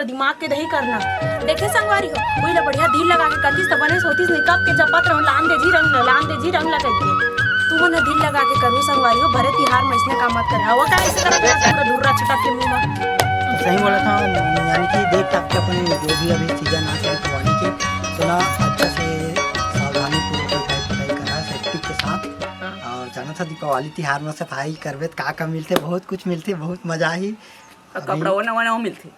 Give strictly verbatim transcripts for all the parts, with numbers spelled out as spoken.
दिमाग के दही करना। देखे संगवारी हो, वही ला बढ़िया दिल लगा के कर दिस, त बने सोतिस नहीं, कब के जपत रहूं, लान दे जी रंग ला, लान दे जी रंग ला कहिके। तुमन ह दिल लगा के करू संगवारी हो, भरे तिहार में इसने काम मत करे। हवा का ऐसे करत रहा पूरा धुर्रा छटक के मुंह में। सही बोला था, यानी कि देख ताक के अपन जो भी अभी सीजन आ चल दिवाली के, तो ना अच्छा से सावधानी पूर्वक लिपाई पुताई करा, सेफ्टी के साथ। और जाना था दीपावली तिहार में सफाई करबे त का का मिलथे, बहुत कुछ मिलथे, बहुत मजा आही। अउ अभी कपड़ा वो नवा नवा मिलथे।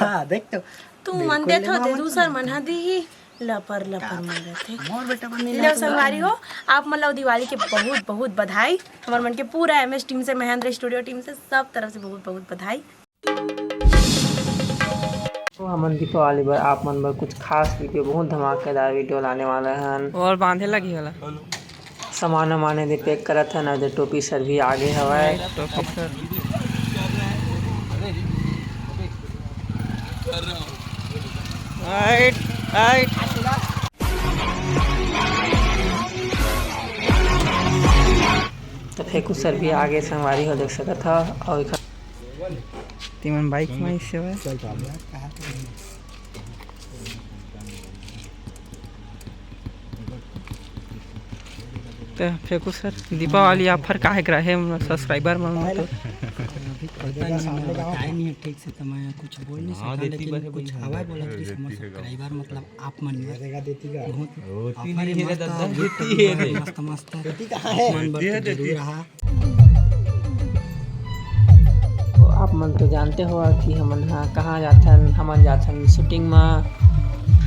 हाँ, देख तो। तू मन बिल्कुल देथो, नवा दे मत दूसर मन। मन ह दीही, लपर लपर का? मन रथे। मोर बेटा बन ले नहीं तो संगवारी हो, आप मन ला दिवाली के बहुत बहुत बधाई। हमर मन के पूरा एमएस टीम से, महेंद्र स्टूडियो टीम से, सब तरफ से बहुत बहुत बधाई। तो हमन दीपावली बर आप मन बर कुछ खास वीडियो, बहुत धमाकेदार वीडियो लाने वाला हन। और बांधे लगी वाला। सामान वामान एदे पैक करत हन, एदे टोपी सर भी आगे हवय। टोपी सर। Right, right. तो फेकू सर भी आगे संगवारी हो देख सकत हव। अउ एखर तिमन बाइक में इससे हुआ। तो फेकू सर, दीपावली ऑफर काहे करा है, मतलब, सब्सक्राइबर मन मतलब? पता नहीं, हमन बताए नहीं है ठीक से, तो मैं कुछ बोल नहीं सकता, लेकिन कुछ हवा बोला कि हमर सब्सक्राइबर मतलब आप मन में बहुत ऑफर है, मस्त गिफ्ट है, मस्त मस्त। आप मन बर तो जरूर रहा। तो आप मन तो जानते हो कि हमन ह कहाँ जाथन, हमन जाथन शूटिंग म।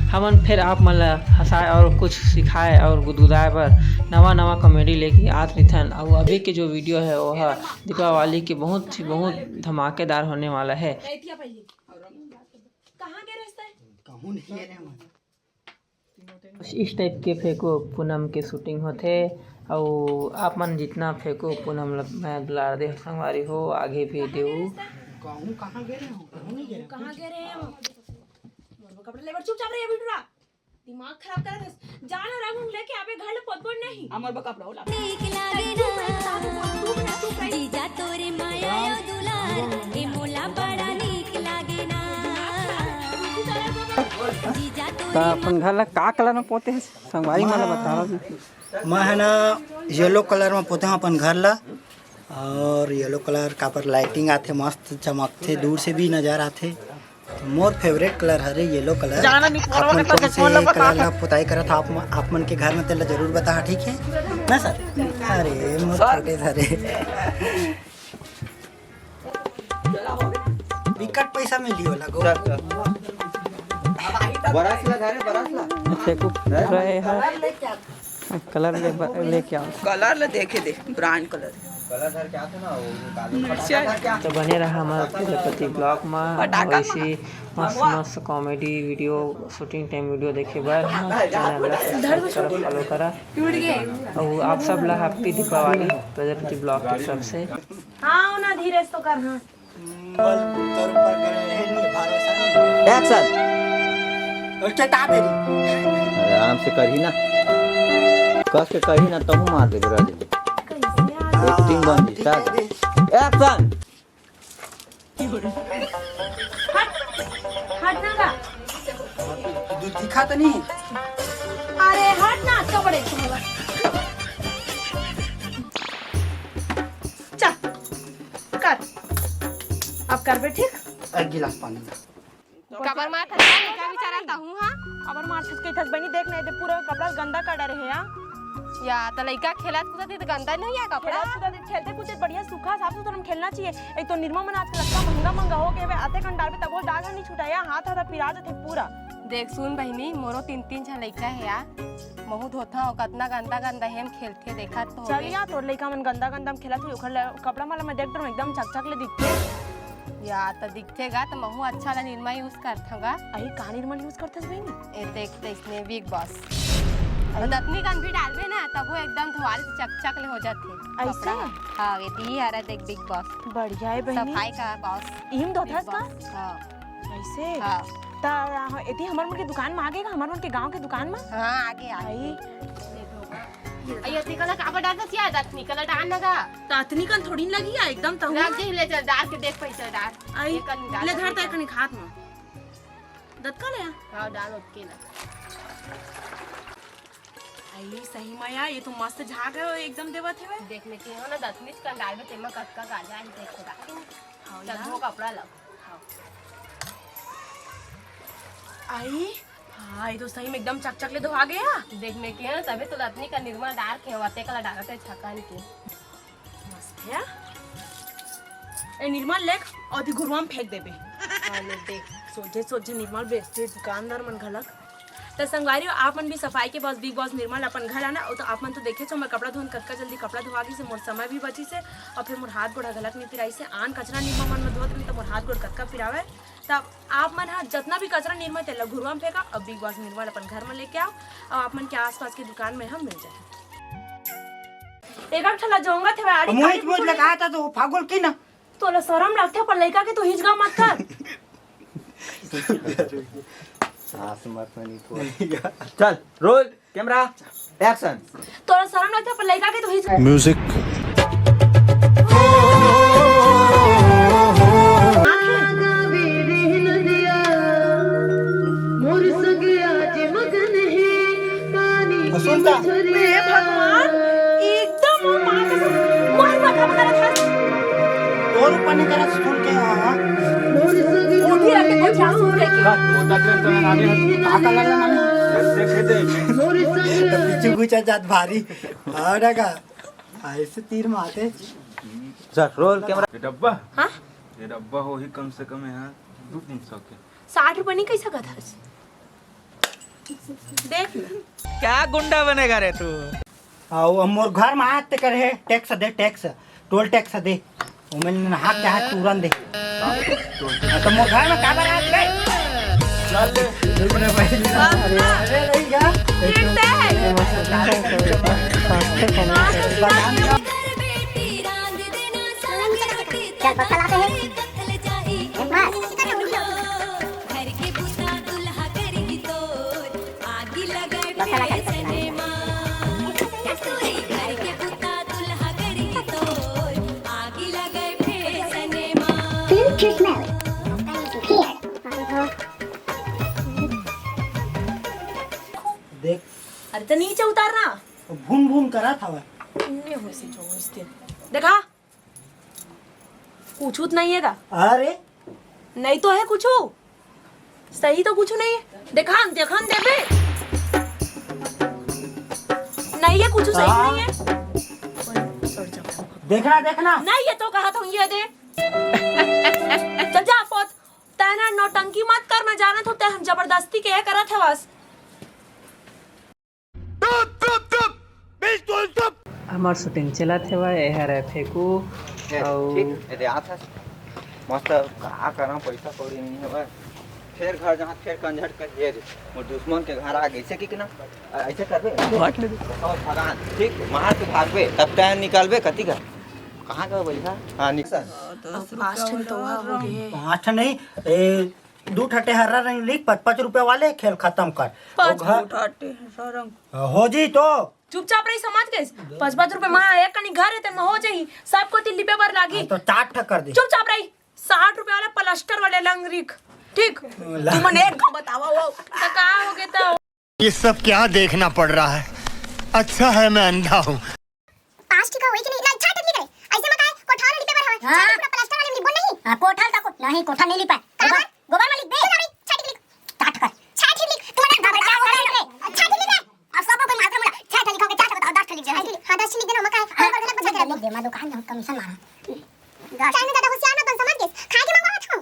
हमन फिर आप मन ल हंसाए और कुछ सिखाए और गुदगुदाए बर नवा नवा कॉमेडी लेके आत रहिथन। और अभी के जो वीडियो है वो ह दीपावली के बहुत ही बहुत धमाकेदार होने वाला है। कहाँ गे रहिस तैं? कहूँ नहीं गे रहे हमन। इस टाइप के फेंको पूनम के शूटिंग होथे। अउ आप मन जितना फेंको पूनम ल मैं दुलार दे संगवारी हो, आगे भी देऊ। कहूँ कहाँ गे रहे हो? कहूँ नहीं गे रहे। कहाँ गे रहे हो? मोर कपड़ा लेबर चुपचाप रहिए बिटुरा। दिमाग खराब करत हस। जा ना रंग उंग लेके आबे घर ले पोतबो नहीं। हमर बा कपड़ा ओला। नीक लागे ना, जीजा तोरे माया अउ दुलार, ए मोला बड़ा नीक लागे ना। जीजा तोरे त अपन घर ला का कलर में पोते हे संगवारी मन ला बतावा। मैं है ना येलो कलर में पोते हूँ अपन घर ला। और येलो कलर काबर लाइटिंग आथे, मस्त चमकथे, दूर से भी नजर आथे। तो मोर फेवरेट कलर हरे येलो कलर। जाना नहीं, आप मन कौन से कलर ला पोताई करत आप, आप मन के घर में, तेला जरूर बता, ठीक है ना सर? अरे मोर छोटे सर। बिकट पैसा मिली होला गो। बरस ला धरे, बरस ला। फेंकू रहे हैं। कलर ले ब-, लेके आओ। कलर ले देखे दे, ब्रांड कलर। कलर धर के आते ना, वो निकालो। तो बने रहा हमारे प्रजापति ब्लॉग में। पटाखा वैसे मस्त मस्त comedy video, shooting time video देखे बर चैनल ला सब्सक्राइब करा, फॉलो करा। और आप सब ला हैप्पी दीपावली प्रजापति ब्लॉग के तरफ से। हाँ ना धीरेश तो कर, हाँ। एक्शन। अरे आराम से करही ना, कस के करही ना, तहूँ मार देबे, रह देबे। एक्टिंग बन जी सर। एक्शन। हट ना गा। तू दिखा तो नहीं। अरे हट ना, कपड़े छुआ। चल कर, अब करबे ठीक। एक गिलास पानी। काबर मार थस, लइका बिचारा तहूँ हा। काबर मार थस कहिथस बहिनी, देख ना, एदे पूरा कपड़ा गंदा कर डरे हे या। या, त लइका खेलत कूदत हे त गंदा नहीं है कपड़ा। खेलत कूदत, खेलते कूदते बढ़िया सूखा साफ सुथरा में खेलना चाहिए। एक तो निरमा मन आजकल इतना महंगा महंगा हो गए, आते कन डालबे तबो दाग नहीं छुटा या, हाथ हाथ पिरा जाथे पूरा। देख सुन बहिनी, मोरो तीन तीन झन लइका हे या, महू धोथा हो, कतना गंदा गंदा हेम खेलथे, देखत तो होबे। चल या, तोर लइका मन गंदा गंदा में खेलत होही, ओखर ल-, कपड़ा मन ल मैं देख डरम, एकदम चकचक ले दिखथे। या, त दिखथे गा, त महू अच्छा ला निरमा use करथव गा। अही, का निरमा use करथस बहिनी? ए, देख, त इसने Big Boss। अरे। अउ दतनी कन भी डालबे ना, तब वो एकदम धोवाले से चकचक ले हो जाथे अइसे? कपड़ा। हाँ, ये दी हरा देख Big Boss। बढ़िया है बहिनी। सफाई का boss। इही म धोथस का? Boss, हाँ। अइसे? हाँ। त, अ, एती हमर मन के दुकान म आगे गा, हमर मन के गांव के दुकान म? हाँ, आगे, आगे। आई। अई, अतनी कला काबर डालथस या? अतनी कला डाल ना गा। त अतनी कन थोड़ी न लगी या, एकदम तहूँ। रख दे, ले चल, डाल के देख पैसा डाल। आई, ये कन डाल ले के धर देख। त कनी हाथ म। दतका ले आ। हाँ, डाल ओतके ला। आई सही में यार, ये तो मस्त झाग है, एकदम देवत है। देख में के हो ना, दतनीच कन डालबे, तेमा कतका गाजा है, देख के डाल। हाँ चल, यार। धो कपड़ा ला। हाँ। आई, हाँ, ये तो सही में एकदम चकचक ले धोआ गया। देख में के हो ना, तभी तो दतनी का निरमा डाल के हो, तेका ला डालत है छकन के। मस्त है। ए निर्मल, लेख अउ दी घुरुआ में फेंक देबे। हाँ, ले देख। सोझे सोझे निर्मल बेचथे दुकानदार मन घलक। त संगवारी हो, आप मन भी सफाई के बॉस, बिग बॉस निर्मल अपन घर आना। अउ तो आप मन तो देखे छो, हमर कपड़ा धोन कतका जल्दी कपड़ा धोआ गिस हे, मोर समय भी बचिस हे, अउ फिर मोर हाथ गोड़ घलक नहीं पिराइस हे। आन कचरा निर्मल मन में धोत रही त मोर हाथ गोड़ कतका पिरावे। तब आप मन हा जतना भी कचरा निर्मल तेला घुरुआ में फेंका, अउ बिग बॉस निर्मल अपन घर में लेके आओ, अउ आप मन के आसपास के दुकान में हम मिल जाए। एक ठला जोंगा थे, अरे मोहित काली मोहित कुकुर लगा था तो फागुल की ना। तोला शरम लगथे, पर लइका के तो हिचगा मत कर। सास मत नहीं को। चल, रोल, कैमरा, एक्शन। तोला शरम लगथे, पर लइका के तो हिचगा। म्यूजिक। मोर संग आज मगन हे पानी के सुनता। मछरिया। हे भगवान, एकदम वो माँ कसम, मोर माथा में करत हस। और ऊपर नहीं करत सुन के, हाँ, हाँ। मोर संग उठी रख के कुछ ना सुन रही। का? वो दस मिनट तक आने हैं। का कर लगा ना? देख, देख, देख। मोर संग पीछे घुसा जात भारी। हाँ, ना का? ऐसे तीर मारते। Sir, roll camera. ये डब्बा? हाँ? ये डब्बा हो ही कम से कम यहाँ दो तीन सौ के। साठ रुपये नहीं कह सकत हस? देख ना। क्या गुंडा बनेगा रे तू? आओ, अब मोर घर में आते करे है, टैक्स दे, टैक्स, टोल टैक्स दे। ओमे नहा के हाथ तुरंत दे। तो मोर घर में का बना दे? चल दे। रुक रे भाई। अरे, अरे, नहीं क्या? फिर से है। चल, पक्का लाते हैं। बस। देख। अरे तो नीचे उतार ना। भून भून करा था वह। इन्ने हो से जो इस दिन। देखा? कुछ तो नहीं है का? अरे। नहीं तो है कुछ। सही तो कुछ नहीं है। देखा, देखा देबे। नहीं है कुछ, सही हाँ। नहीं है। देखना, देखना। नहीं, ये तो कहा था, ये दे। चल जा, पोत। तैना नौटंकी मत कर, मैं जानत हूँ, तै हम जबरदस्ती के करत है बस। हमर शूटिंग चलत हेवय, एहर है फेंकू। ए, अउ ठीक, ए दे, आत हस। मस्त, का करम, पइसा कौड़ी नइ हवय। फेर घर जाहूँ, फेर कंझट कर, ये दे, मोर दुश्मन के घर आ गइसे कि ना, अ, अइसे करबे? बांट ले दे। और भगान, ठीक, मार के भागबे, तब तैं निकलबे, कति का? कहाँ का भैया? हाँ, निकल। अब पाँच ठन तो हो गए। पाँच ठन नहीं, ए, दू ठटे हरा रंग लिख, पाँच पाँच रुपया वाले, खेल खतम कर। पाँच वो घर ठटे हरा रंग। हो जी तो। चुपचाप रही, समझ गइस? पाँच पाँच रुपया मा एक कनी घर हे, तेन मा हो जाही। सब कोती लिपे बर लागी। हाँ, तो चार ठा कर दे। चुपचाप रही। साठ रुपया वाला प्लास्टर वाले लंग रिख। ठीक? ला। तुमन एक घाव बतावा हो। तो का हो गया तो? ये सब क्या देखना पड़ रहा है? अच्छा है मैं अंधा हूँ। पाँच ठिका होई कि नहीं? नहीं, छह ठिक लिख रहे। ऐसे मत आए, कोठा वाला लिपे बर हवय। हाँ। छह ठिक पूरा प्लास्टर वाले में लिखबो नहीं। हाँ, कोठा का को-, नहीं, कोठा नहीं लिपा। का गोबर, बात? गोबर में लिख दे। नहीं, नहीं, छह ठिक लिख। काट कर। छह ठिक लिख। तू ना बता, बता, बता, बता। छह ठिक लिख रे। अब सब कोई मार के मुड़ा। छह ठिक लिखोगे, चार ठिक बताओ, दस ठिक लिख दे। हाँ, दस ठिक लिख देना, मत आए। हाँ। और घर में बचा के रख दे। दे, मैं दुकान में कमीशन मारा। चाय में ज्यादा होशियार ना बन, समझ गए? खाए के मंगवा छो।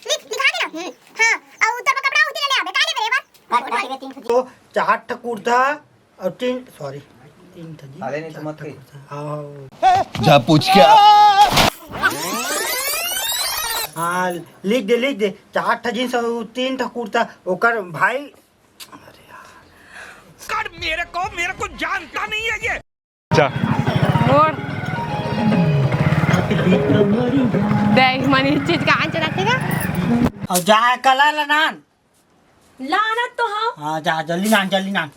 लिख, लिखा दे ना। हम्म। हाँ, और तोर कपड़ा उतरे ले आबे, का लेबे रे बा? काट, काट के तीन ठो। तो चार ठो कुर्ता और तीन, सॉरी, तीन ठो जी। अरे नहीं, तो मत कही। हाँ, हाँ। जा पूछ क्या? हाँ, लिख दे, लिख दे। चार ठो जींस और तीन ठो कुर्ता, ओकर भाई। अरे यार। कर मेरे को, मेरे को जानता नहीं है ये। अच्छा। और देख, मनीष चीज का आंच रखेगा। और जा, कला ला नान। लानत तो हाँ। हाँ, जा, जल्दी नान, जल्दी नान।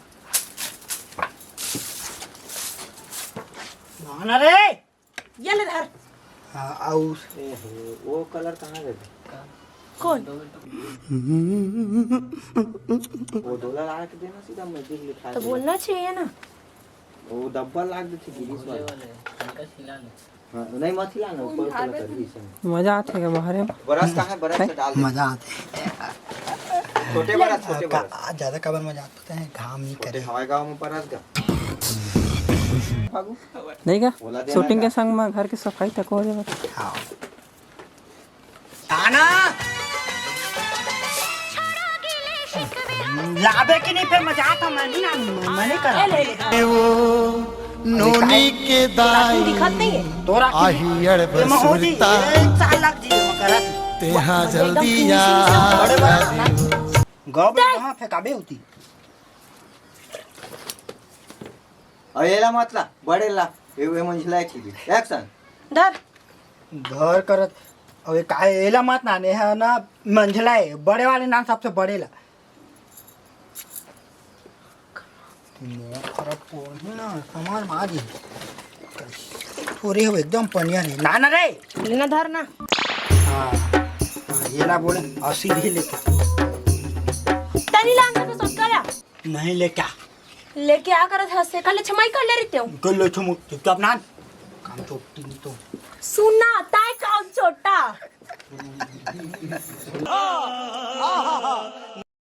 नान रे। ये ले धर। हाँ, आउ। ए हो, वो कलर कहाँ गए? कौन? वो डोला ला के देना सीधा, मैं दिल लिखा तो बोलना चाहिए ना। वो डब्बा लाग देथे गिरीश वाला। हाँ, नहीं, मत हिला ना, ऊपर वाला कर दी इसे। मजा आथे का बाहर में? बरस कहाँ है? बरस से डाल दे। मजा आथे। छोटे बरस, छोटे बरस। ज्यादा काबर मजा आथे, पता है? घाम नहीं करे। हमारे गाँव में बरस का। नहीं का? शूटिंग के संग में घर के सफाई तक हो जाए। हाँ। ताना। लाबे कि नहीं, फेर मजाक हम नहीं ना, मैं नहीं कर। ए, ले, ले। वो नोनी के दाई दिखत नहीं है। तोरा की आही अड़ ये महोजी, बसुरता। ए, चालक जी, हम करत। तेहा एकदम जल्दी finishing से आ बड़े बड़ा। गौ बे कहाँ फेंकाबे होती? अउ एला मत ला, बड़े ला, ए, ए मंझला है ठीक है। Action। धर। धर करत, अबे काय एला मत ना, ने है ना मंझला है, बड़े वाले नाम सबसे बड़े ला। दिमाग खराब कोन है ना, समझ में आ जी। थोड़े हो एकदम पनिया नहीं, ना ना रे। लेना धर ना। हाँ, हाँ, ये ना बोले, असी भी लेके। तनी लांग तो सोच कर। नहीं ले क्या? ले क्या करत हस? से कल छमाई कर ले रही हूँ। कर ले छमु, चुपचाप नान। काम चोटी तो। सुना, ताय काम छोटा।